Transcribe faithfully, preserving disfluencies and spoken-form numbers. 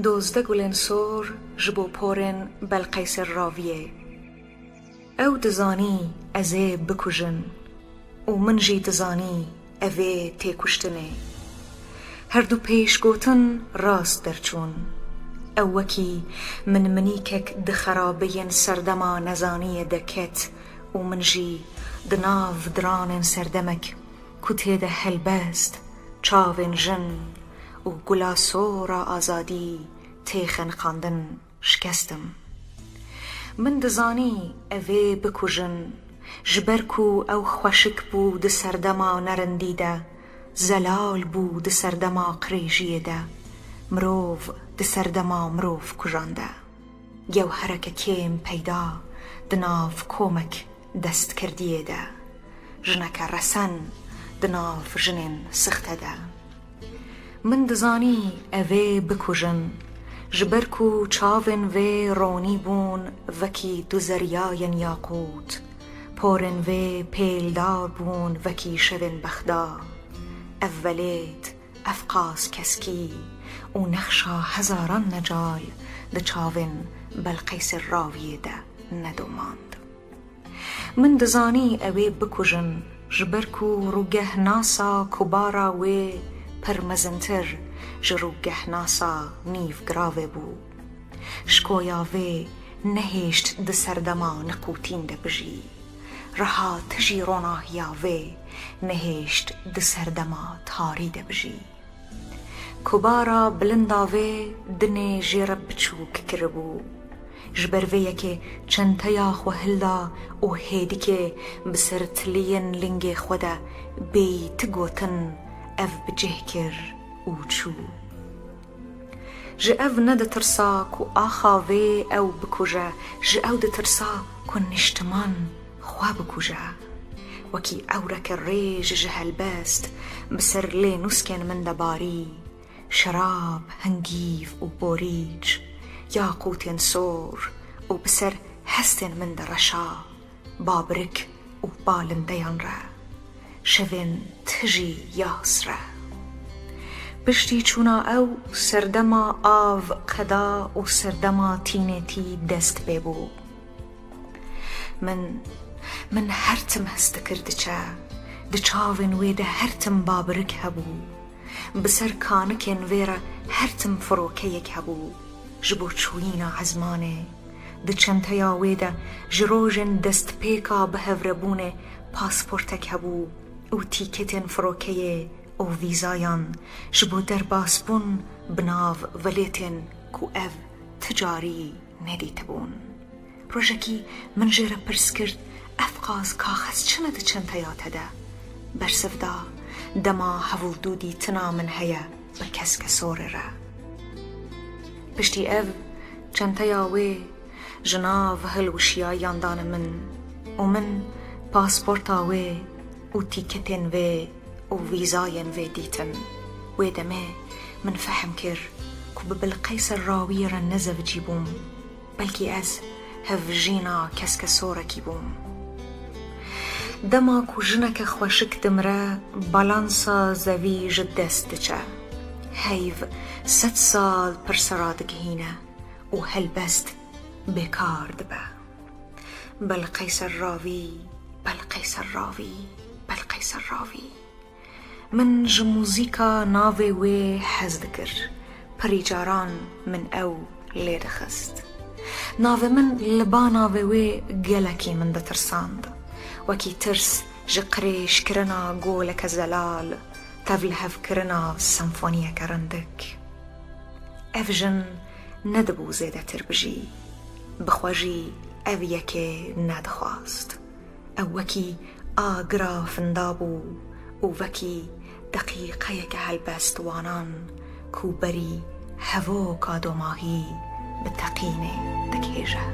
Dozdeh gulên sor ji bo porên Belqeysê Raviyê. Ew dizanî ez ê bikujin û min jî dizanî ev ê têkuştinê. Her du pêşgotin rast derçûn. Ew wekî minminîkek di xerabeyên serdema nezaniyê de ket û min jî di nav diranên serdemek ku tê de helbest, çavên jin û gula sor a azadî tê xeniqandin, şikestim. Min dizanî ev ê bikujin, ji ber ku ew xweşik bû di serdema nerindî de, zelal bû di serdema qirêjiyê de, mirov di serdema mirov kujan de. Gewhereke kêm peyda di nav komek destkirdiyê de, jineke resen di nav jinên sixte de. Min dizanî ev ê bikujin, ji ber ku çavên vê ronî bûn wekî du zeryayên yaqût, porên vê pêldar bûn wekî şevên bexda. Ev welêt, ev qas keskî û nexşa hezaran necal di çavên Belqeysê Raviyê de nedomand. Min dizanî ew ê bikujin, ji ber ku rûgehnasa kubara wê pir mezintir ji rûgehnasa nîvgiravê bû. Şkoya vê nehêşt di serdema niqûtîn de bijî. Reha tijî ronahiya vê nehêşt di serdema tarî de bijî. Kubara bilinda vê dinê jê re biçûk kiribû. Ji ber vê yekê çenteya xwe hilda û hêdikê bi ser tiliyên lingê xwe de bêyî ti gotin ev bi cih kir û çû. Ji ev neditirsa ku axa vê ew bikuje, ji ew ditirsa ku niştiman xwe bikuje. Wekî ewreke rêj ji helbest bi ser lênûskên min de barî, şerab, hingîv û borîç, yaqûtên sor û bi ser hestên min de reşa, babirik û balindeyan re, şevên tijî yas re. Piştî çûna ew serdema av, qeda û serdema tînetî dest pê bû. Min, min her tim his dikir diçe, di çavên wê de her tim babirik hebû. Bi ser kanikên vê re her tim firokeyek hebû ji bo çûyîna ezmanê. Di çenteya wê de ji rojên destpêka bihevrebûnê pasportek hebû û tîketên firokeyê û vîzayan ji bo derbasbûn bi nav welêtên ku ev ti carî nedîtibûn. Rojekî min jê re pirs kir, ev qas kaxez çi ne di çenteya te de? Bersiv da, dema hevûldû dîtina min heye bi keske sorê re. Piştî ev, çenteya wê ji nav hilwişiyayiyan dane min û min pasporta wê û tîketên vê û vîzayên vê dîtin. Wê demê min fehm kir ku bi Bilqeysa Rawiyê re nezevicî bûm. Belkî ez hevjîna keske sorekî bûm. Dema ku jineke xweşik dimire, balansa zevî ji dest diçe. Heyv sed sal pirse radigihîne û helbest bêkar dibe. Belqeysa Rawî, Belqeysa Rawî, Belqeysa Rawî. Min ji muzîka navê wê hez dikir. Pirî caran min ew lê dixist. Navê min li ba navê wê gelekî min ditirsand. Wekî tirs ji qirêjkirina goleke zelal, tevlihevkirina senfoniyeke rindik. Ev jin nedibû zêdetir bijî. Bi xwe jî ev yekê nedixwast. Ew wekî agira findabû û wekî deqîqeyeke helbestwanan ku berî hevoka domahî bi teqînê dikêje.